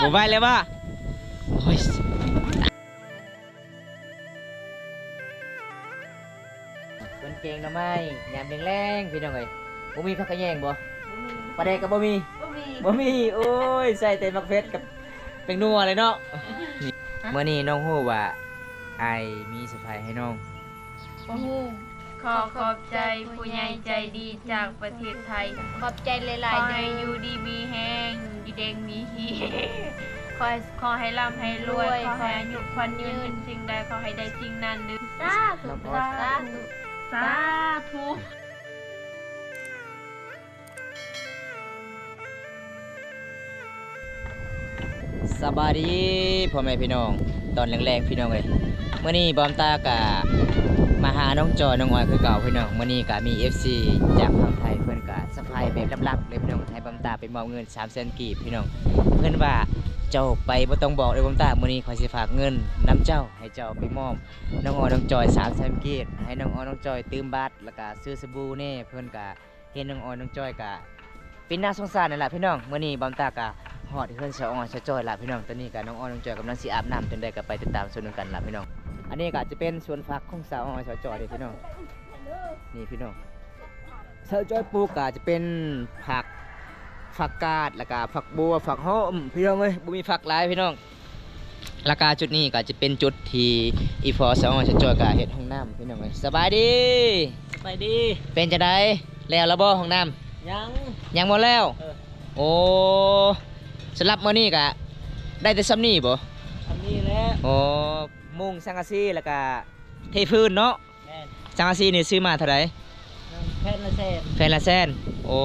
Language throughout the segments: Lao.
ບໍ່ໄຫວແລ້ວວະ ໂອ້ຍ ເພິ່ນແກງໜໍ່ໄມ້ຍາມແລງໆ ພີ່ນ້ອງເອີຍ. ບໍ່ມີຜັກຂະແຍງບໍ່? ບໍ່ມີ. ປາແດກກໍບໍ່ມີ? ບໍ່ມີ. ບໍ່ມີ. ໂອ້ຍ ໃສ່ແຕ່ໝາກເຜັດກັບແປ້ງນົວເລີຍເນາະ. ມື້ນີ້ນ້ອງຮູ້ວ່າອ້າຍມີເຊີໄພຣສ໌ໃຫ້ນ້ອງ? ບໍ່ຮູ້. ຂໍຂອບໃຈຜູ້ໃຫຍ່ໃຈດີຈາກປະເທດໄທ. ຂອບໃຈຫຼາຍໆ ຂໍໃຫ້ຢູ່ດີມີແຮງ ຢູ່ແດງມີຮີ ຂໍໃຫ້ ຂໍໃຫ້ລ່ຳໃຫ້ລວຍ ຂໍໃຫ້ອາຍຸຂວັນຍືນ ສິ່ງໃດຂໍໃຫ້ໄດ້ສິ່ງນັ້ນເດີ. ສາທຸ ສາທຸ ສາທຸ. ສະບາຍດີພໍ່ແມ່ພີ່ນ້ອງ ຕອນແລງໆ ພີ່ນ້ອງເອີຍ. ມື້ນີ້ບ່າວຕາກະມາຫານ້ອງຈອຍ ນ້ອງອອຍຄືເກົ່າພີ່ນ້ອງ. ມື້ນີ້ກະມີເອັຟຊີຈາກຝັ່ງໄທ ເພິ່ນກະເຊີໄພຣສ໌ແບບລັບໆ ເລີຍພີ່ນ້ອງ ໃຫ້ບ່າວຕາໄປມອບເງິນສາມແສນກີບພີ່ນ້ອງ. ເພິ່ນວ່າ ເຈົ້າໄປບໍ່ຕ້ອງບອກເດີບ່າວຕາ ມື້ນີ້ຂ້ອຍຊິຝາກເງິນນຳເຈົ້າ ໃຫ້ເຈົ້າໄປມອບນ້ອງອອຍ ນ້ອງຈອຍສາມແສນກີບ ໃຫ້ນ້ອງອອຍ ນ້ອງຈອຍຕື່ມບັດ ແລ້ວກະຊື້ສະບູແດ່. ເພິ່ນກະ ເຫັນນ້ອງອອຍ ນ້ອງຈອຍກະເປັນໜ້າສົງສານນັ້ນລະພີ່ນ້ອງ. ມື້ນີ້ບ່າວຕາກະຮອດເຮືອນສາວອອຍ ສາວຈອຍລະພີ່ນ້ອງ. ຕອນນີ້ກະນ້ອງອອຍ ນ້ອງຈອຍກຳລັງຊິອາບນ້ຳ ຈັ່ງໃດກະໄປຕິດຕາມຊົມນຳກັນລະພີ່ນ້ອງ. ອັນນີ້ກະຈະເປັນສວນຜັກຂອງສາວອອຍ ສາວຈອຍເດ້ພີ່ນ້ອງ. ນີ້ພີ່ນ້ອງ ສາວຈອຍປູກກະຈະເປັນຜັກ ຜັກກາດ ແລ້ວກະຜັກບົ່ວ ຜັກຫອມພີ່ນ້ອງເອີຍ. ບໍ່ມີຜັກຫຼາຍພີ່ນ້ອງ. ແລ້ວກະຈຸດນີ້ກະຈະເປັນຈຸດທີ່ອີ່ພໍ່ສາວອອຍ ສາວຈອຍກະເຮັດຫ້ອງນ້ຳພີ່ນ້ອງເອີຍ. ສະບາຍດີ ສະບາຍດີ. ເປັນຈັ່ງໃດ ແລ້ວລະບໍ່ຫ້ອງນ້ຳ? ຍັງ ຍັງບໍ່ແລ້ວ. ເອີ ໂອ້ ສຳລັບມື້ນີ້ກະໄດ້ແຕ່ຊ່ຳນີ້ບໍ່? ຊ່ຳນີ້ແຫຼະ. ໂອ້ ມຸງສັງກະສີ ແລ້ວກະເທພື້ນເນາະ. ແມ່ນ. ສັງກະສີນີ້ຊື້ມາເທົ່າໃດ? ແຜ່ນລະແສນ. ແຜ່ນລະແສນ. ໂອ້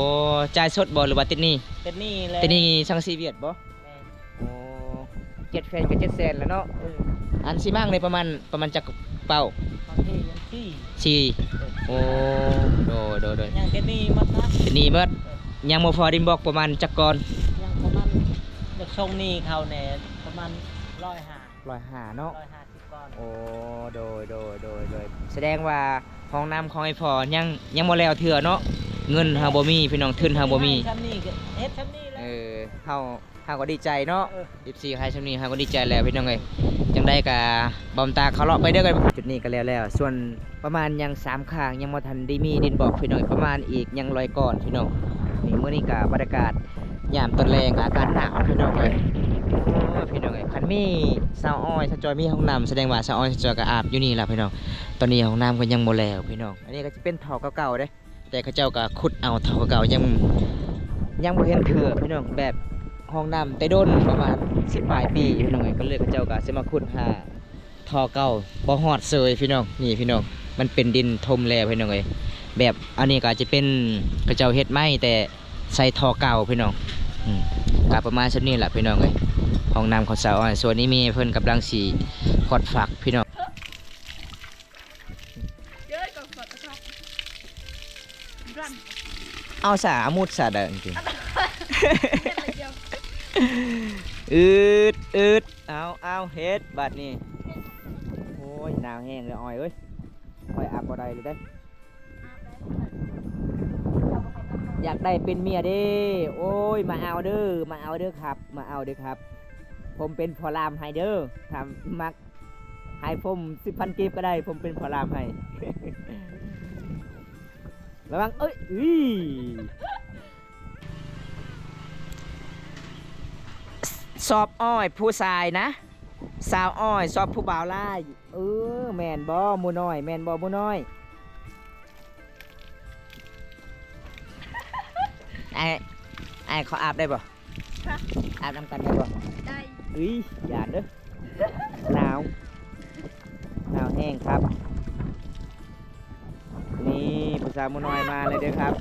ຈ່າຍສົດບໍ່ ຫຼືວ່າຕິດໜີ້? ຕິດໜີ້ແຫຼະ. ຕິດໜີ້ສັງກະສີຫວຽດບໍ່? ແມ່ນ. ໂອ້ ເຈັດແຜ່ນກໍເຈັດແສນແລ້ວເນາະ. ເອີ ອັນຊີມັງນີ້ປະມານ ປະມານຈັກເປົາ? ບາງທີສີ່. ສີ່. ເອີ ໂອ້ ໂດຍ ໂດຍ ໂດຍ. ຍັງແຕ່ໜີ້ໝົດນະ? ແຕ່ໜີ້ໝົດ. ເອີ ຍັງບໍ່ພໍດິນບລັອກປະມານຈັກກ້ອນ? ຍັງປະມານ ຢາກສົ່ງໜີ້ເຂົາແດ່ ປະມານຮ້ອຍຫ້າ. ຮ້ອຍຫ້າເນາະ. ຮ້ອຍຫ້າສິບກ້ອນ. ໂອ້ ໂດຍ ໂດຍ ໂດຍ ໂດຍ. ສະແດງວ່າຫ້ອງນ້ຳຂອງໄອ້ພໍ່ຍັງ ຍັງບໍ່ແລ້ວເທື່ອເນາະ. ເງິນເຮົາບໍ່ມີພີ່ນ້ອງ ທຶນເຮົາບໍ່ມີ. ຊ່ຳນີ້ກໍເຮັດຊ່ຳນີ້ແຫຼະ. ເອີ ເຮົາ ເຮົາກໍດີໃຈເນາະ. ເອີ ເອັຟຊີ ໃຫ້ຊ່ຳນີ້ເຮົາກໍດີໃຈແລ້ວພີ່ນ້ອງເອີຍ. ຈັ່ງໃດກໍບ່າວຕາເຂົ້າເລາະໄປເດີ. ຈຸດນີ້ກໍແລ້ວແລ້ວ ສ່ວນປະມານຍັງສາມຂ້າງ ຍັງບໍ່ທັນໄດ້ມີດິນບລັອກພີ່ນ້ອງ ປະມານອີກຍັງຮ້ອຍກ້ອນພີ່ນ້ອງ. ນີ້ ມື້ນີ້ກໍບັນຍາກາດ ຍາມຕອນແລງອາກາດໜາວພີ່ນ້ອງເອີຍ. ໂອ້ຍ ພີ່ນ້ອງເອີຍ ຄັນມີສາວອອຍ ສາວຈອຍມີຫ້ອງນ້ຳ ສະແດງວ່າສາວອອຍ ສາວຈອຍກໍອາບຢູ່ນີ້ລະພີ່ນ້ອງ. ຕອນນີ້ຫ້ອງນ້ຳກໍຍັງບໍ່ແລ້ວພີ່ນ້ອງ. ອັນນີ້ກໍຈະເປັນທໍ່ເກົ່າໆເດ້ ແຕ່ເຂົາເຈົ້າກໍຂຸດເອົາທໍ່ເກົ່າໆ ຍັງ ຍັງບໍ່ເຫັນເທື່ອພີ່ນ້ອງ. ແບບຫ້ອງນ້ຳແຕ່ດົນ ປະມານສິບປາຍປີພີ່ນ້ອງເອີຍ ກໍເລີຍເຂົາເຈົ້າກໍຊິມາຂຸດຫາ ທໍ່ເກົ່າບໍ່ຮອດເຊີຍພີ່ນ້ອງ. ນີ້ພີ່ນ້ອງ ມັນເປັນດິນຖົມແລ້ວພີ່ນ້ອງເອີຍ. ແບບອັນນີ້ກໍອາດຈະເປັນ ເຂົາເຈົ້າເຮັດໃໝ່ແຕ່ໃສ່ທໍ່ເກົ່າພີ່ນ້ອງ. ອືມ ກໍປະມານສ່ຳນີ້ລະພີ່ນ້ອງເອີຍ ຫ້ອງນ້ຳຂອງສາວອອຍ. ສ່ວນນີ້ແມ່ເພິ່ນກຳລັງຊິຂວດຝັກພີ່ນ້ອງ. ເອົາສາ ເອົາມຸດສາເດີ ອືດ ອືດ. ເອົາ ເອົາ ເຮັດບາດນີ້. ໂອ້ຍ ໜາວແຮງເລີຍອ້ອຍເອີຍ ຂ້ອຍອາບບໍ່ໄດ້ເລີຍເດ້. ຢາກໄດ້ເປັນເມຍເດ້. ໂອ້ຍ ມາເອົາເດີ ມາເອົາເດີຄັບ ມາເອົາເດີຄັບ. ຜົມເປັນພໍ່ລ່າມໃຫ້ເດີ ຖ້າມັກໃຫ້ຜົມສິບພັນກີບກໍໄດ້ ຜົມເປັນພໍ່ລ່າມໃຫ້. ລະວັງ ເອີຍ ອີ ຊອບອ້ອຍຜູ້ຊາຍນະ ສາວອ້ອຍຊອບຜູ້ບ່າວຫຼາຍ. ເອີ ແມ່ນບໍ່ໝູ່ນ້ອຍ ແມ່ນບໍ່ໝູ່ນ້ອຍ? ອ້າຍ ອ້າຍຂໍອາບໄດ້ບໍ່? ຮະ? ອາບນຳກັນໄດ້ບໍ່? ໄດ້. ເອີຍ ຢ້ານເດີ ໜາວ ໜາວແຮງຄັບ. ນີ້ຜູ້ສາວໝູ່ນ້ອຍມາແລ້ວເດີຄັບ.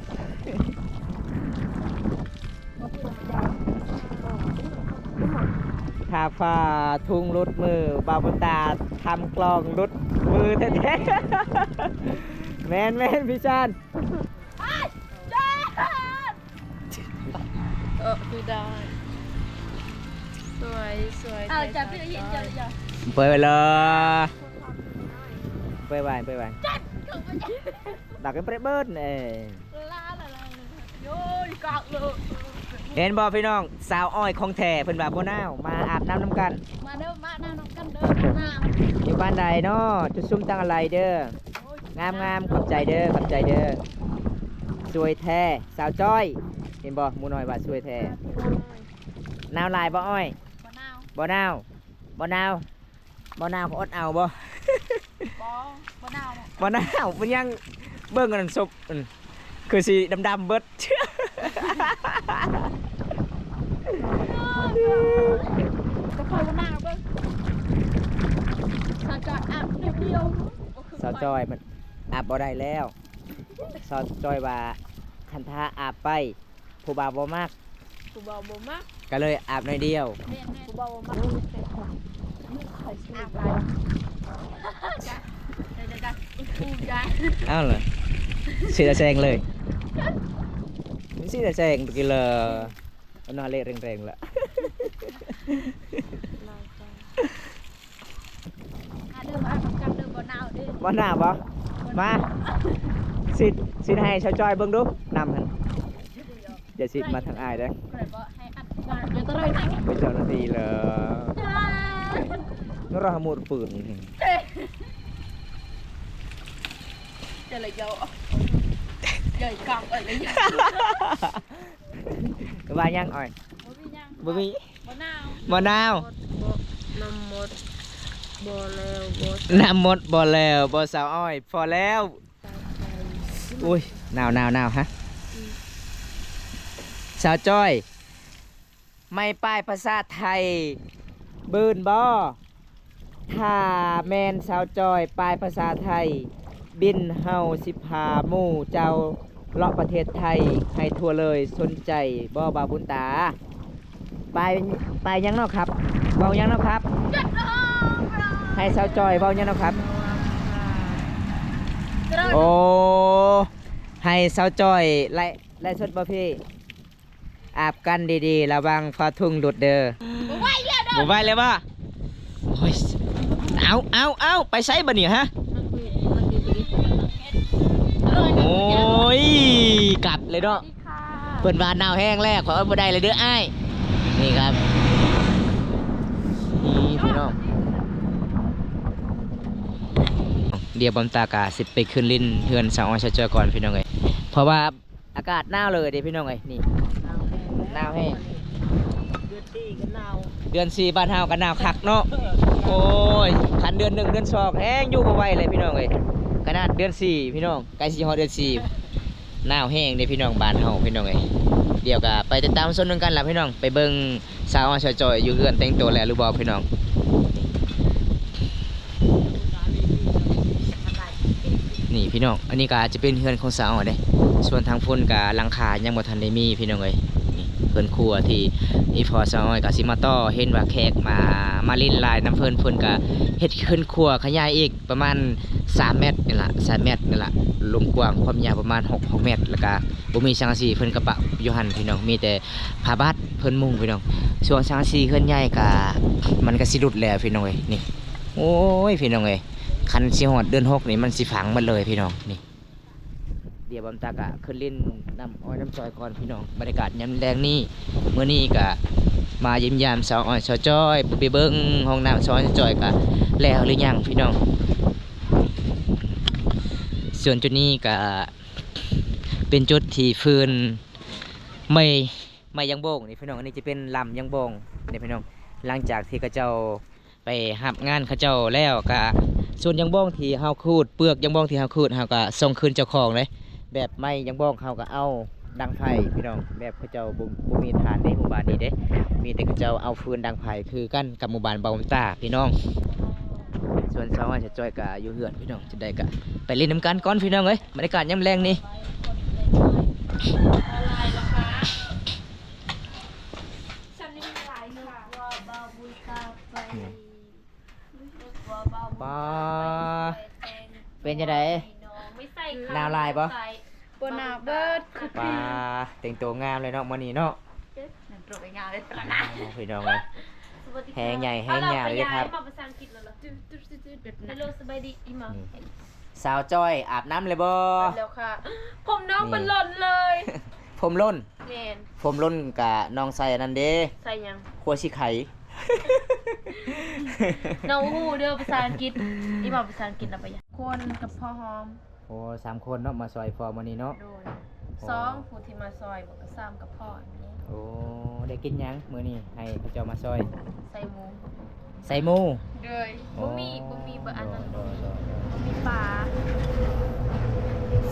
ຖ້າຟ້າທຸງຫຼຸດມື ບ່າວບຸນຕາທຳກລອງຫຼຸດມືແທ້ໆ. ແມ່ນໆ ພີ່ຊານ. ເອີ ຄືໄດ້ ສວຍ ສວຍ. ເອົາ ຈັບ ເອີ ເອີ ເອີ ເປີດເລີຍ ເປີດໄວ້ ເປີດໄວ້ ດັກເປັນເປີດເບີດເອ. ລາ ລາ ລາ ໂຍ ກອກໂລ. ເຫັນບໍ່ພີ່ນ້ອງ ສາວອ້ອຍຂອງແທ້ ເພິ່ນວ່າບໍ່ໜາວ ມາອາບນ້ຳນຳກັນ ມາເດີ ມາອາບນ້ຳນຳກັນເດີ ຢູ່ບ້ານໃດເນາະ ຈຸດຊຸມຕັງອາໄລເດີ ໂອ້ຍ ງາມໆ ຂອບໃຈເດີ ຂອບໃຈເດີ ສວຍແທ້ ສາວຈ້ອຍ ເຫັນບໍ່ ໝູ່ນ້ອຍວ່າສວຍແທ້ ໜາວຫຼາຍບໍ່ອ້ອຍ ບໍ່ໜາວ ບໍ່ໜາວ ບໍ່ໜາວ ບໍ່ໜາວກໍອົດເອົາບໍ່? ບໍ່ ບໍ່ໜາວ ບໍ່ໜາວ ເປັນຫຍັງ ເບິ່ງອັນສົບ ອືມ ຄືຊິດຳໆເບິດ ແຕ່ຂ້ອຍບໍ່ໜາວເບິ່ງ ສາວຈ້ອຍອາບດຽວດຽວ ສາວຈ້ອຍມັນອາບບໍ່ໄດ້ແລ້ວ ສາວຈ້ອຍວ່າ ຄັນຖ້າອາບໄປ ຜູ້ບ່າວບໍ່ມັກ ຜູ້ບ່າວບໍ່ມັກ ກໍເລີຍອາບໜ້ອຍດຽວ ແມ່ນໆ ຜູ້ບ່າວບໍ່ມັກ ອາບຫຼາຍ ເອົາລະ ຊິລະແຊງເລີຍ ຊິລະແຊງຕະກີ້ລະ ໜ້າເລະແຮງໆລະ ມາເດີ ມານຳກັນເດີ ບໍ່ໜາວເດ້ ບໍ່ໜາວບໍ່? ມາ ຊິ ຊິໃຫ້ສາວຈ້ອຍເບິ່ງດູ ນ້ຳຫັ້ນ ຢ່າຊິມາທາງອ້າຍເດີ ເປັນເຈົ້າໜ້າທີ່ເລີຍ ນະຣະຫະໝູດປືນ ຈະລະເຍົາ ໃຫຍ່ກາງເອີຍ ວ່າຫຍັງອ້ອຍ? ບໍ່ມີຫຍັງ ບໍ່ມີ ບໍ່ໜາວ ບໍ່ໜາວ ໝົດ ບໍ່ ນ້ຳໝົດ ບໍ່ແລ້ວ ບໍ່ ນ້ຳໝົດບໍ່ແລ້ວ ບໍ່ສາວອ້ອຍ ພໍແລ້ວ ໂອ້ຍ ໜາວ ໜາວ ໜາວ ຮະ ອືມ ສາວຈ້ອຍ ໄມ້ປ້າຍພາສາໄທ ບືນບໍ່? ຖ້າແມ່ນສາວຈ້ອຍປ້າຍພາສາໄທ ບິນ ເຮົາຊິພາໝູ່ເຈົ້າເລາະປະເທດໄທໃຫ້ທົ່ວເລີຍ ສົນໃຈບໍ່ບ່າວບຸນຕາ? ປ້າຍ ປ້າຍຫຍັງເນາະຄັບ? ເວົ້າຫຍັງເນາະຄັບ? ໃຫ້ສາວຈ້ອຍເວົ້າຫຍັງເນາະຄັບ? ໂອ້ ໃຫ້ສາວຈ້ອຍໄລ ໄລສົດບໍ່ພີ່? ອາບກັນດີໆ ລະວັງຟ້າທຸ່ງຫຼຸດເດີ. ບໍ່ໄຫວແລ້ວເດີ ບໍ່ໄຫວແລ້ວບໍ່? ໂອ້ຍ ເອົາ ເອົາ ເອົາ ໄປໃສບາດນີ້ຮະ? ໂອ້ຍ ກັບເລີຍເນາະ. ເພິ່ນວ່າໜາວແຮງແລ້ວ ຂໍເອີ້ນບໍ່ໄດ້ເລີຍເດີອ້າຍ. ນີ້ຄັບ ນີ້ພີ່ນ້ອງ ດຽວບອມຕາກະຊິໄປຂຶ້ນຫຼິ້ນເຮືອນສາວອ້ອຍສາວຈ້ອຍກ່ອນພີ່ນ້ອງເອີຍ ເພາະວ່າ ອາກາດໜາວເລີຍເດ້ພີ່ນ້ອງເອີຍ ນີ້ ໜາວແຮງ ໜາວແຮງ ເດືອນສີ່ກໍໜາວ ເດືອນສີ່ບ້ານເຮົາກໍໜາວຄັກເນາະ. ໂອ້ຍ ຄັນເດືອນໜຶ່ງເດືອນສອງແຮງຢູ່ບໍ່ໄຫວເລີຍພີ່ນ້ອງເອີຍ. ຂະໜາດເດືອນສີ່ພີ່ນ້ອງ ໃກ້ຊິຮອດເດືອນສີ່ ໜາວແຮງເດ້ພີ່ນ້ອງ ບ້ານເຮົາພີ່ນ້ອງເອີຍ. ດຽວກໍໄປຕິດຕາມຊົມນຳກັນລະພີ່ນ້ອງ ໄປເບິ່ງ ສາວອ້ອຍສາວຈ້ອຍຢູ່ເຮືອນແຕ່ງໂຕແລ້ວຫຼືບໍ່ພີ່ນ້ອງ? ນີ້ພີ່ນ້ອງ ອັນນີ້ກໍອາດຈະເປັນເຮືອນຂອງສາວອ້ອຍເດ້ ສ່ວນທາງພຸ້ນກໍຫຼັງຄາຍັງບໍ່ທັນໄດ້ມີພີ່ນ້ອງເອີຍ. ນີ້ເຮືອນຄົວທີ່ອີ່ພໍ່ສາວອ້ອຍກໍຊິມາຕໍ່ ເຫັນວ່າແຂກມາ ມາຫຼິ້ນຫຼາຍນຳເພິ່ນ ເພິ່ນກໍເຮັດເຮືອນຄົວຂະຫຍາຍອີກປະມານສາມແມັດນີ້ລະ ສາມແມັດນີ້ລະ ລວມກວ້າງຄວາມຍາວປະມານຫົກ ຫົກແມັດ ແລ້ວກໍບໍ່ມີສັງກະສີ ເພິ່ນກໍປະຢູ່ຫັ້ນພີ່ນ້ອງ ມີແຕ່ ຜ້າບາດເພິ່ນມຸງພີ່ນ້ອງ. ຊ່ວງສັງກະສີເຮືອນໃຫຍ່ກະ ມັນກະຊິຫຼຸດແລ້ວພີ່ນ້ອງເອີຍ ນີ້. ໂອ້ຍ ພີ່ນ້ອງເອີຍ ຄັນຊິຮອດເດືອນຫົກນີ້ ມັນຊິຝັງໝົດເລີຍພີ່ນ້ອງ ນີ້. ດຽວບອມຕາກະຂຶ້ນຫຼິ້ນນ້ຳອ້ອຍນ້ຳຈ້ອຍກ່ອນພີ່ນ້ອງ. ບັນຍາກາດຍາມແລງນີ້ ມື້ນີ້ກະມາຢ້ຽມຢາມສາວອ້ອຍສາວຈ້ອຍ ໄປເບິ່ງຫ້ອງນ້ຳສາວອ້ອຍສາວຈ້ອຍກະແລ້ວຫຼືຍັງພີ່ນ້ອງ. ສ່ວນຈຸດນີ້ກະເປັນຈຸດທີ່ຟືນໄມ້ ໄມ້ຢາງບົງນີ້ພີ່ນ້ອງ ອັນນີ້ຈະເປັນລຳຢາງບົງນີ້ພີ່ນ້ອງ. ຫຼັງຈາກທີ່ເຂົາເຈົ້າໄປຮັບງານເຂົາເຈົ້າແລ້ວ ກະສ່ວນຢາງບົງທີ່ເຮົາຂູດ ເປືອກຢາງບົງທີ່ເຮົາຂູດ ເຮົາກະສົ່ງຄືນເຈົ້າຂອງເດ້. ແບບໄມ້ຢາງບົງເຮົາກະເອົາດັງໄຟພີ່ນ້ອງ ແບບເຂົາເຈົ້າບໍ່ ບໍ່ມີຖ່ານເດ້ ໝູ່ບ້ານນີ້ເດ້ ມີແຕ່ເຂົາເຈົ້າເອົາຟືນດັງໄຟ ຄືກັນກັບໝູ່ບ້ານເບົາຕາພີ່ນ້ອງ. ສ່ວນສາວອ້ອຍສາວຈ້ອຍກະຢູ່ເຮືອນພີ່ນ້ອງ ຈັ່ງໃດກະໄປຫຼິ້ນນຳກັນກ່ອນພີ່ນ້ອງເອີຍ. ບັນຍາກາດຍາມແລງນີ້ ປາ ເປັນຈັ່ງໃດ? ໜາວຫຼາຍບໍ່? ບໍ່ໜາວເບີດ. ປາ ແຕ່ງໂຕງາມເລີຍເນາະ ມື້ນີ້ເນາະ. ໂອ້ ພີ່ນ້ອງເອີຍ ແຮງໃຫຍ່ແຮງຍາວເລີຍຄັບ. ສາວຈ້ອຍອາບນ້ຳແລ້ວບໍ່? ອາບແລ້ວຄ່ະ. ຜົມນ້ອງມັນຫຼົ່ນເລີຍ. ຜົມຫຼົ່ນ ແມ່ນ ຜົມຫຼົ່ນກະນ້ອງໃສ່ອັນນັ້ນເດ້ ໃສ່ຫຍັງ? ຂົ້ວຊິໄຄ ນ້ອງບໍ່ຮູ້ເດີພາສາອັງກິດ ອີ່ເວົ້າພາສາອັງກິດນຳໄປຢາ ຄົນກັບພໍ່ຫອມ ໂອ້ ສາມຄົນເນາະ ມາຊ່ອຍພໍ່ມື້ນີ້ເນາະ ໂດຍ ໂອ້ ສອງຜູ້ທີ່ມາຊ່ອຍ ບໍ່ກໍສາມກັບພໍ່ນີ້ ໂອ້ ໄດ້ກິນຫຍັງມື້ນີ້ ໃຫ້ເຂົາເຈົ້າມາຊ່ອຍ? ໃສ່ໝູ ໃສ່ໝູ ໂດຍ ໂອ້ ບໍ່ມີ ບໍ່ມີ ບໍ່ອັນນັ້ນ ໂດຍ ໂດຍ ໂດຍ ບໍ່ມີປາ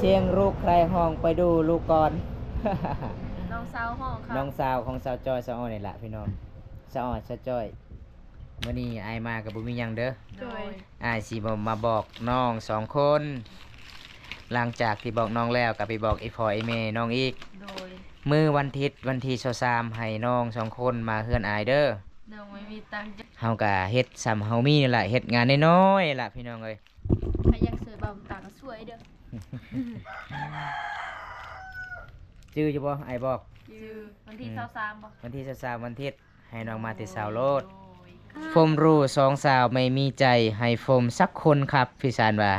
ສຽງລູກໃຄຮ້ອງໄປດູລູກກ່ອນ ນ້ອງສາວຮ້ອງຄ່ະ ນ້ອງສາວຂອງສາວຈ້ອຍ ສາວອ້ອຍນີ້ລະພີ່ນ້ອງ ສາວອ້ອຍ ສາວຈ້ອຍ ມື້ນີ້ອ້າຍມາກໍບໍ່ມີຫຍັງເດີ ໂດຍ ອ້າຍຊິມາບອກນ້ອງສອງຄົນ ຫຼັງຈາກທີ່ບອກນ້ອງແລ້ວກໍໄປບອກອີ່ພໍ່ອີ່ແມ່ນ້ອງອີກ ໂດຍ ມື້ວັນທິດວັນທີຊາວສາມ ໃຫ້ນ້ອງສອງຄົນມາເຮືອນອ້າຍເດີ ນ້ອງບໍ່ມີຕັງ ເຮົາກໍເຮັດສ່ຳເຮົາມີນີ້ລະ ເຮັດງານນ້ອຍໆລະພີ່ນ້ອງເອີຍ ໃຜຢາກຊ່ວຍບ່າວບຸນຕາກໍຊ່ວຍເດີ ຈື່ຢູ່ບໍ່ ອ້າຍບອກ? ຈື່ ວັນທີ ອືມ ຊາວສາມບໍ່? ວັນທີຊາວສາມ ວັນທິດ ໃຫ້ນ້ອງມາແຕ່ເຊົ້າໂລດ ໂອ້ຍ ຜົມຫຼູ່ສອງສາວໄມ່ມີໃຈໃຫ້ຜົມສັກຄົນຄັບ ພີ່ຊານວ່າ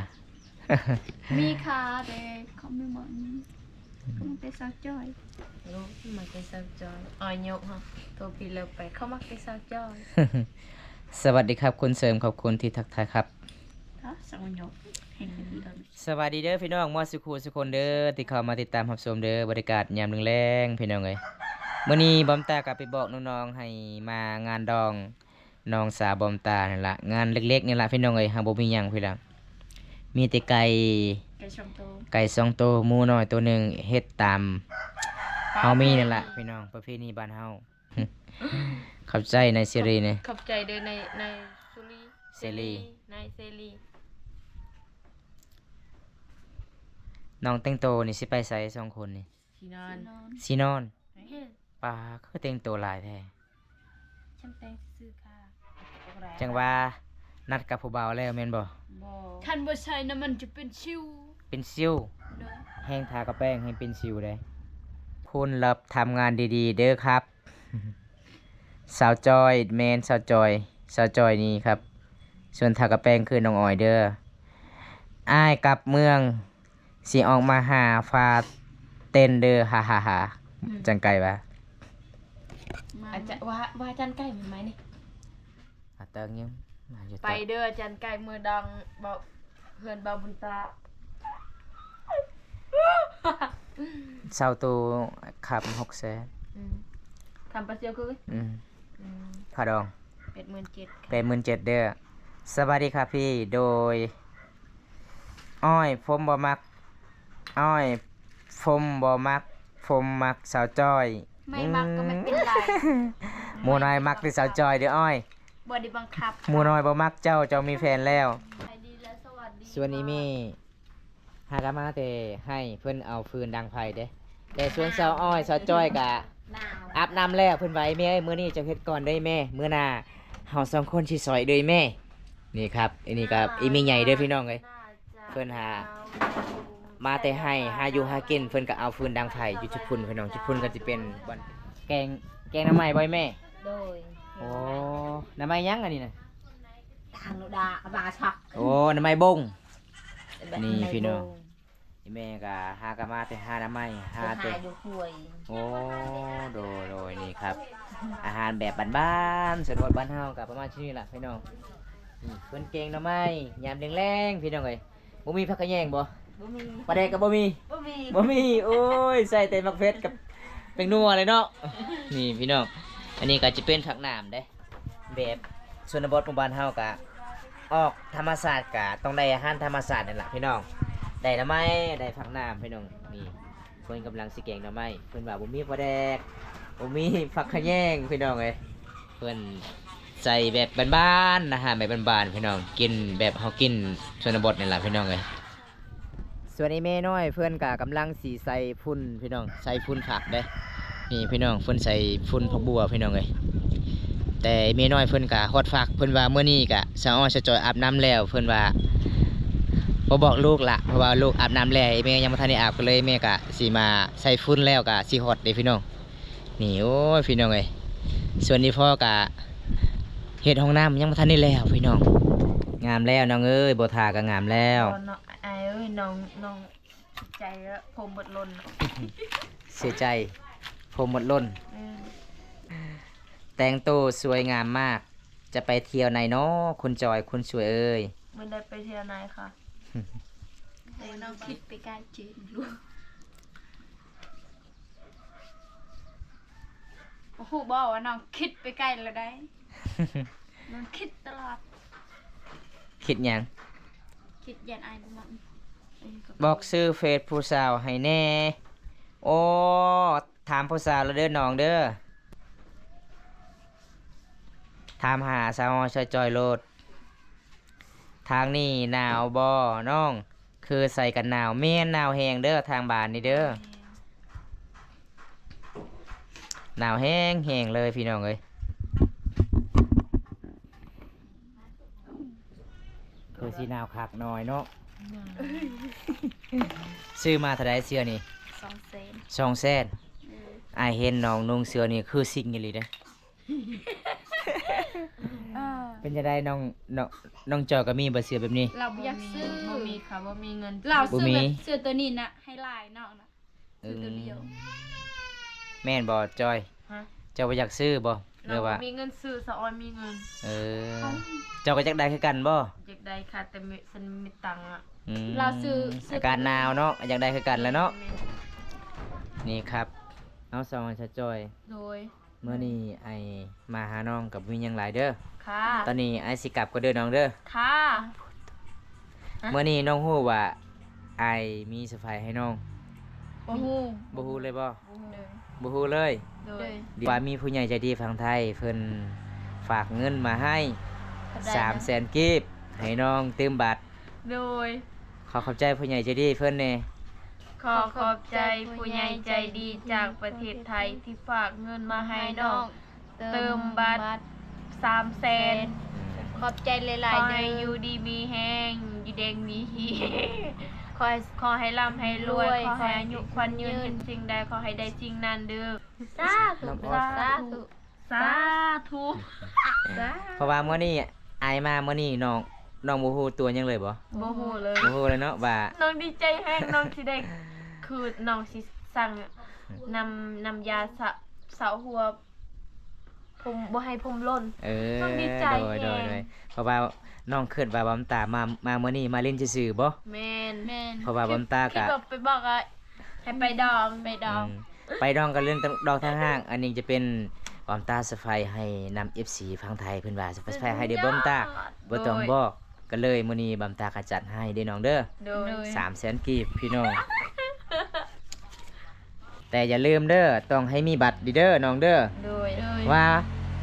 ມີຄ່ະແຕ່ເຂົາບໍ່ມັກ ເຂົາມັກແຕ່ສາວຈ້ອຍ ໂອ້ ມັກແຕ່ສາວຈ້ອຍ ອ້ອຍຍົກເຮົາໂທຜິດແລ້ວໄປ ເຂົາມັກແຕ່ສາວຈ້ອຍ ສະຫວັດດີຄັບ ຄຸນເສີມ ຂອບຄຸນທີ່ທັກທາຍຄັບ ຮະ ສາວຍົກ ແຮງດີເລີຍ ສະບາຍດີເດີພີ່ນ້ອງໝົດສູ່ຄູ່ສູ່ຄົນເດີ ທີ່ເຂົ້າມາຕິດຕາມຮັບຊົມເດີ ບັນຍາກາດຍາມແລງໆ ພີ່ນ້ອງເອີຍ ມື້ນີ້ບອມຕາກໍໄປບອກນ້ອງໆ ໃຫ້ມາງານດອງນ້ອງສາວບອມຕານີ້ລະ ງານເລັກໆນີ້ລະພີ່ນ້ອງເອີຍ ຫາບໍ່ມີຫຍັງພີ່ລະ ມີແຕ່ໄກ່ ໄກ່ສອງໂຕ ໄກ່ສອງໂຕ ໝູນ້ອຍໂຕໜຶ່ງ ເຮັດຕາມເຮົາມີນີ້ລະພີ່ນ້ອງ ປະເພນີບ້ານເຮົາ ຂອບໃຈນາຍເສລີເນາະ ຂອບໃຈເດີນາຍ ນາຍສຸລີ ເສລີ ເສລີ ນາຍເສລີ ນ້ອງແຕ່ງໂຕນີ້ຊິໄປໃສສອງຄົນນີ້? ຊິນອນ ຊິນອນ ແມ່ນ ປາ ຄືແຕ່ງໂຕຫຼາຍແທ້ ຈັ່ງແຕ່ງຊື່ໆ ຄ່ະ ຈັ່ງວ່ານັດກັບຜູ້ບ່າວແລ້ວແມ່ນບໍ່? ບໍ່ ຄັນບໍ່ໃສ່ນະມັນຈະເປັນສິວ ເປັນສິວ ໂດຍ ແຮງທາກະແປງແຮງເປັນສິວເດ້ ຄຸນລັບທຳງານດີໆເດີຄັບ ສາວຈ້ອຍ ແມ່ນສາວຈ້ອຍ ສາວຈ້ອຍນີ້ຄັບ ສ່ວນທາກະແປງຄືນ້ອງອອຍເດີ ອ້າຍກັບເມືອງ ຊິອອກມາຫາຟ້າເຕັ້ນເດີ ຮາໆ ອືມ ຈັນໄກ່ວ່າ ມາ ອາຈານ ວ່າ ວ່າຈັນໄກ່ແມ່ນໄໝນີ້ ອາເຕີງຍັງ ມາຢູ່ ໄປເດີ ຈັນໄກ່ ມື້ດອງ ເບົາ ເຮືອນເບົາບຸນຕາ ເຊົ່າໂຕຄ່າຫົກແສນ ອືມ ຄ່າປາຊິວຄື ອືມ ອືມ ຄ່າດອງ ແປດໝື່ນເຈັດ ແປດໝື່ນເຈັດເດີ ສະບາຍດີຄ່ະພີ່ ໂດຍ ອ້ອຍ ຜົມບໍ່ມັກ ອ້ອຍ ຜົມບໍ່ມັກ ຜົມມັກສາວຈ້ອຍ ໄມ່ມັກກໍໄມ່ເປັນໄລ ໝູນ້ອຍມັກແຕ່ສາວຈ້ອຍເດີອ້ອຍ ບໍ່ໄດ້ບັງຄັບ ໝູນ້ອຍບໍ່ມັກເຈົ້າ ເຈົ້າມີແຟນແລ້ວ ສະບາຍດີ ແລະ ສະຫວັດດີ ສ່ວນອີ່ແມ່ຫາກະມາແຕ່ໃຫ້ເພິ່ນເອົາຟືນດັງໄຟເດ້ ແຕ່ສ່ວນສາວອ້ອຍ ສາວຈ້ອຍກະອາບນ້ຳແລ້ວ ເພິ່ນວ່າ ອີ່ແມ່ເອີຍ ມື້ນີ້ເຈົ້າເຮັດກ່ອນເດີແມ່ ມື້ໜ້າເຮົາສອງຄົນຊິຊ່ອຍເດີແມ່ ນີ້ຄັບ ອັນນີ້ກໍອີ່ແມ່ໃຫຍ່ເດີພີ່ນ້ອງເອີຍ ເພິ່ນຫາມາແຕ່ໃຫ້ ຫາຢູ່ຫາກິນ ເພິ່ນກໍເອົາຟືນດັງໄຟຢູ່ຈຸດພຸ້ນພີ່ນ້ອງ ຈຸດພຸ້ນກໍຊິເປັນບ່ອນແກງ ແກງໜໍ່ໄມ້ບໍ່ແມ່? ໂດຍ ໂອ້ ໜໍ່ໄມ້ຫຍັງອັນນີ້ນະ? ທາງໂນດາ ອາບາຊັກ ໂອ້ ໜໍ່ໄມ້ບົງ ນີ້ພີ່ນ້ອງ ອີ່ແມ່ກໍຫາກໍມາແຕ່ຫາໜໍ່ໄມ້ ຫາແຕ່ ຫາຢູ່ຫ້ວຍ ໂອ້ ໂດຍໆ ນີ້ຄັບ ອາຫານແບບບ້ານໆ ຊົນນະບົດບ້ານເຮົາກໍປະມານຊ່ຳນີ້ລະພີ່ນ້ອງ ນີ້ເພິ່ນແກງໜໍ່ໄມ້ຍາມແລງໆ ພີ່ນ້ອງເອີຍ ບໍ່ມີຜັກຂະແຍງບໍ່? ບໍ່ມີ ປາແດກກໍບໍ່ມີ ບໍ່ມີ ບໍ່ມີ ໂອ້ຍ ໃສ່ແຕ່ໝາກເຜັດກັບແປ້ງນົວເລີຍເນາະ ນີ້ພີ່ນ້ອງ ອັນນີ້ກໍຈະເປັນຜັກໜາມເດ້ ແບບຊົນນະບົດໝູ່ບ້ານເຮົາກະອອກທຳມະຊາດ ກະຕ້ອງໄດ້ອາຫານທຳມະຊາດນັ້ນລະພີ່ນ້ອງ ໄດ້ໜໍ່ໄມ້ ໄດ້ຜັກໜາມພີ່ນ້ອງ ນີ້ເພິ່ນກຳລັງຊິແກງໜໍ່ໄມ້ ເພິ່ນວ່າບໍ່ມີປາແດກ ບໍ່ມີຜັກຂະແຍງພີ່ນ້ອງເອີຍ ເພິ່ນໃສ່ແບບບ້ານໆ ອາຫານແບບບ້ານໆ ພີ່ນ້ອງ ກິນແບບເຮົາກິນຊົນນະບົດນີ້ລະພີ່ນ້ອງເອີຍ. ສ່ວນອີ່ແມ່ນ້ອຍເພິ່ນກະກຳລັງຊິໃສ່ຝຸ່ນພີ່ນ້ອງ ໃສ່ຝຸ່ນຝັກເດ້ ນີ້ພີ່ນ້ອງ ເພິ່ນໃສ່ຝຸ່ນຝັກບົວພີ່ນ້ອງເອີຍ ແຕ່ອີ່ແມ່ນ້ອຍເພິ່ນກະຮອດຝັກ ເພິ່ນວ່າມື້ນີ້ກະສາວອ້ອຍສາວຈ້ອຍອາບນ້ຳແລ້ວ ເພິ່ນວ່າບໍ່ບອກລູກລະ ເພາະວ່າລູກອາບນ້ຳແລ້ວ ອີ່ແມ່ຍັງບໍ່ທັນໄດ້ອາບ ກໍເລີຍແມ່ກະຊິມາໃສ່ຝຸ່ນແລ້ວກະຊິຮອດເດ້ພີ່ນ້ອງ. ນີ້ ໂອ້ຍ ພີ່ນ້ອງເອີຍ ສ່ວນອີ່ພໍ່ກະເຮັດຫ້ອງນ້ຳຍັງບໍ່ທັນໄດ້ແລ້ວພີ່ນ້ອງ ງາມແລ້ວນ້ອງເອີຍ ບໍ່ຖ້າກະງາມແລ້ວ ບໍ່ເນາະ ອ້າຍເອີຍ ນ້ອງ ນ້ອງ ໃຈແລ້ວ ຜົມເບິດຫຼົ່ນ ເສຍໃຈ ຜົມໝົດຫຼົ່ນ. ແມ່ນ. ແຕ່ງໂຕສວຍງາມມາກ ຈະໄປທ່ຽວໃນນໍ ຄຸນຈອຍ ຄຸນສວຍເອີຍ? ມື້ໃດໄປທ່ຽວໃນຄະ? ນ້ອງຄິດໄປໄກຈິງ. ຮູ້ບໍ່ວ່ານ້ອງຄິດໄປໄກແລ້ວໃດ໋. ນ້ອງຄິດຕະຫຼອດ. ຄິດຫຍັງ? ຄິດຢ້ານອ້າຍບໍ່ມັກ. ບອກຊື່ເຟສຜູ້ສາວໃຫ້ແດ່. ໂອ້ ຖາມຜູ້ສາວລະເດີນ້ອງເດີ. ຖາມຫາສາວຮອຍສາວຈອຍໂລດ. ທາງນີ້ໜາວບໍ່ນ້ອງ? ຄືໃສ່ກັນໜາວ. ແມ່ນ ໜາວແຮງເດີທາງບ້ານນີ້ເດີ. ໜາວແຮງໆເລີຍພີ່ນ້ອງເອີຍ. ຄືຊິໜາວຄັກໜ້ອຍເນາະ. ຊື້ມາເທົ່າໃດເສື້ອນີ້? ສອງແສນ. ສອງແສນ. ເອີ. ອ້າຍເຫັນນ້ອງນຸ່ງເສື້ອນີ້ຄືຊິງອີ່ຫຼີເດ້. ເປັນຈັ່ງໃດນ້ອງ ນ້ອງ ນ້ອງຈອຍກໍມີບໍ່ເສື້ອແບບນີ້? ລາວບໍ່ຢາກຊື້. ບໍ່ມີ ບໍ່ມີຄ່ະ ບໍ່ມີເງິນ. ລາວຊື້ແບບເສື້ອໂຕນີ້ນະ ໃຫ້ຫຼາຍນ້ອງນະ. ເອີ ແມ່ນບໍ່ຈອຍ? ຮະ? ເຈົ້າບໍ່ຢາກຊື້ບໍ່ ຫຼືວ່າ? ເຮົາບໍ່ມີເງິນຊື້ ສາວອອຍມີເງິນ. ເອີ ເຈົ້າກໍຢາກໄດ້ຄືກັນບໍ່? ຢາກໄດ້ຄ່ະ ແຕ່ມີ ສັນມີຕັງອະ. ອືມ ລາວຊື້ ອາກາດໜາວເນາະ ຢາກໄດ້ຄືກັນແຫຼະເນາະ. ແມ່ນໆ. ນີ້ຄັບ ເອົາ ສາວອອຍສາວຈອຍ. ໂດຍ. ມື້ນີ້ອ້າຍມາຫານ້ອງກໍບໍ່ມີຫຍັງຫຼາຍເດີ. ຄ່ະ. ຕອນນີ້ອ້າຍຊິກັບກ່ອນເດີນ້ອງເດີ. ຄ່ະ. ຮະ? ມື້ນີ້ນ້ອງຮູ້ວ່າອ້າຍມີເຊີໄພຣສ໌ໃຫ້ນ້ອງ? ບໍ່ຮູ້. ບໍ່ຮູ້ເລີຍບໍ່? ໂດຍ. ບໍ່ຮູ້ເລີຍ? ໂດຍ. ວ່າມີຜູ້ໃຫຍ່ໃຈດີຝັ່ງໄທເພິ່ນຝາກເງິນມາໃຫ້ ເທົ່າໃດນະ? ສາມແສນກີບ ໃຫ້ນ້ອງຕື່ມບັດ. ໂດຍ. ຂໍຂອບໃຈຜູ້ໃຫຍ່ໃຈດີເພິ່ນແດ່. ຂໍຂອບໃຈຜູ້ໃຫຍ່ໃຈດີຈາກປະເທດໄທທີ່ຝາກເງິນມາໃຫ້ນ້ອງເຕີມບັດສາມແສນ. ຂອບໃຈຫຼາຍໆເດີ. ຂໍໃຫ້ຢູ່ດີມີແຮງ ຢູ່ແດງມີຮີ ຂໍໃຫ້ ຂໍໃຫ້ລ່ຳໃຫ້ລວຍ ຂໍໃຫ້ອາຍຸຂວັນຍືນ ເຮັດສິ່ງໃດຂໍໃຫ້ໄດ້ສິ່ງນັ້ນເດີ. ສາທຸ ສາທຸ ສາທຸ ສາທຸ. ເພາະວ່າມື້ນີ້ອ້າຍມາມື້ນີ້ນ້ອງ ນ້ອງບໍ່ຮູ້ຕົວຫຍັງເລີຍບໍ່? ບໍ່ຮູ້ເລີຍ. ບໍ່ຮູ້ເລີຍເນາະວ່າ ນ້ອງດີໃຈແຮງ ນ້ອງຊິໄດ້ ຄືນ້ອງຊິສັ່ງນ້ຳ ນ້ຳຢາສະ ສະຫົວຜົມ ບໍ່ໃຫ້ຜົມຫຼົ່ນ. ເອີ ນ້ອງດີໃຈແຮງ. ໂດຍ ໂດຍ ໂດຍ. ເພາະວ່ານ້ອງຄິດວ່າບຳຕາມາ ມາມື້ນີ້ມາຫຼິ້ນຊື່ໆບໍ່? ແມ່ນ ແມ່ນ. ເພາະວ່າບຳຕາ ຄິດ ກະ ຄິດວ່າໄປບອກວ່າ ໃຫ້ໄປດອງ ໄປດອງ. ອືມ ໄປດອງກັນເລື່ອງດອກຕ່າງຫາກ. ອັນນີ້ຈະເປັນບອມຕາເຊີໄພຣສ໌ໃຫ້ນຳເອັບຊີຝັ່ງໄທ ເພິ່ນວ່າເຊີໄພຣສ໌ໃຫ້ເດີບອມຕາ ບໍ່ຕ້ອງບອກກັນເລີຍ. ມື້ນີ້ບອມຕາກໍຈັດໃຫ້ເດີນ້ອງເດີ. ໂດຍ. ສາມແສນກີບພີ່ນ້ອງ. ແຕ່ຢ່າລືມເດີ ຕ້ອງໃຫ້ມີບັດດີເດີນ້ອງເດີ. ໂດຍ. ວ່າ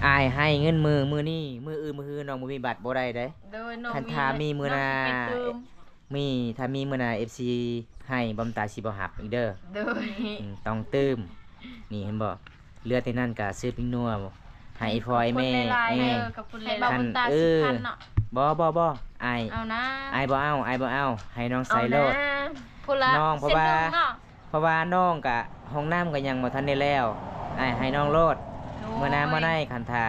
ອ້າຍໃຫ້ເງິນມື້ ມື້ນີ້ ມື້ອື່ນ ມື້ຮືນ້ອງບໍ່ມີບັດບໍ່ໄດ້ເດ້. ໂດຍ. ຄັນຖ້າມີມື້ໜ້າ ມີ ຖ້າມີມື້ໜ້າເອັບຊີໃຫ້ ບອມຕາຊິບໍ່ຮັບອີກເດີ. ໂດຍ. ອືມ ຕ້ອງຕື່ມ. ນີ້ເຫັນບໍ່? ເຫຼືອແຕ່ນັ້ນກະຊື້ປີ້ງນົວໃຫ້ພໍ່ໃຫ້ແມ່. ເອີ ຂອບຄຸນຫຼາຍໆເດີ. ເອີ ບໍ່ ບໍ່ ບໍ່ ອ້າຍ ເອົານະ ອ້າຍບໍ່ເອົາ ອ້າຍບໍ່ເອົາ. ໃຫ້ນ້ອງໃສ່ໂລດ. ເອົານະ ຜູ້ລະ ນ້ອງ ເພາະວ່າ ເສັ້ນໜຶ່ງເນາະ. ເພາະວ່ານ້ອງກະຫ້ອງນ້ຳກໍຍັງບໍ່ທັນໄດ້ແລ້ວ ອ້າຍໃຫ້ນ້ອງໂລດ. ໂດຍ. ມື້ໜ້າມື້ໃນຄັນຖ້າ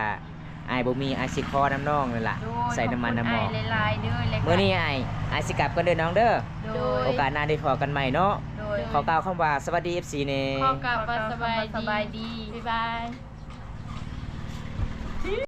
ອ້າຍບໍ່ມີ ອ້າຍຊິຂໍນຳນ້ອງນັ້ນລະ. ໂດຍ. ໃສ່ນ້ຳມັນນ້ຳໝໍ້. ຂອບຄຸນອ້າຍຫຼາຍໆເດີ. ແລ້ວກໍມື້ນີ້ອ້າຍ ອ້າຍຊິກັບກ່ອນເດີນ້ອງເດີ. ໂດຍ. ໂອກາດໜ້າໄດ້ພໍ້ກັນໃໝ່ເນາະ. ໂດຍ. ຂໍກ່າວຄຳວ່າສະຫວັດດີເອັບຊີແດ່. ຂໍກ່າວຄຳວ່າສະບາຍດີ. ສະບາຍດີ. ບາຍບາຍ.